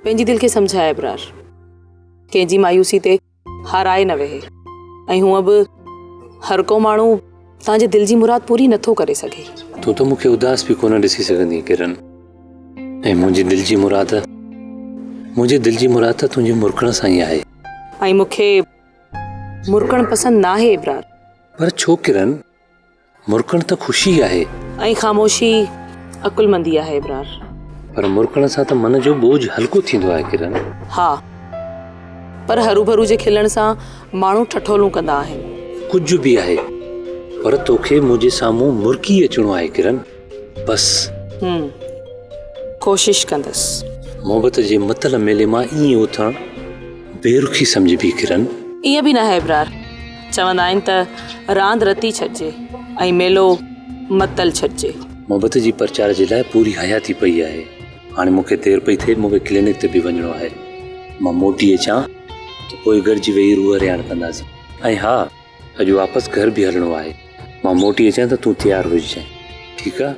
پنهنجي دل کي سمجهاء ابرار. ڪنهن جي مايوسي تي هارائي نه ويهي ۽ هونء به هر ڪو ماڻهو توهان جي دل جي مراد پوري نٿو ڪري سگهي. تون ته مون کي اداس به ڪونه ڏسي سگهندين ڪرن ۽ منهنجي دل جي مراد منهنجي دل جي مراد ته تنهنجي مرڪڻ سان ئي آهي. ۽ مون کي مرڪڻ پسند ناهي ابرار. پر ڇو ڪرن؟ مرڪڻ ته خوشي آهي. ۽ خاموشي عقلمندي آهي ابرار. پر مرڪڻ سان ته من جو ٻوجهه هلڪو ٿيندو آهي ڪرن. ها پر هروڀرو جي کلڻ سان ماڻهو ٺٺولون ڪندا آهن. ڪجهه به آهي پر توکي منهنجي سامهون مرڪي اچڻو آهي ڪرن. بس. هم ڪوشش ڪندس. محبت جي متل ميلي مان ائين اٿڻ بي رخي سمجهبي ڪرن. ائين به ناهي ابرار. چوندا آهن ته راند رتي ڇڏجي ۽ ميلو متل ڇڏجي. محبت جي پرچار جي لاء پوري حياتي پئي آهي. هاڻي مون کي دير پئي ٿئي، مون کي ڪلينڪ تي به وڃڻو آهي. مان موٽي اچان ته پوء گڏجي ويهي روح رهاڻ ڪنداسين. ۽ ها، اڄ واپس گهر به هلڻو آهي. مان موٽي اچان ته تون تيار هججانء. ٺيڪ آ؟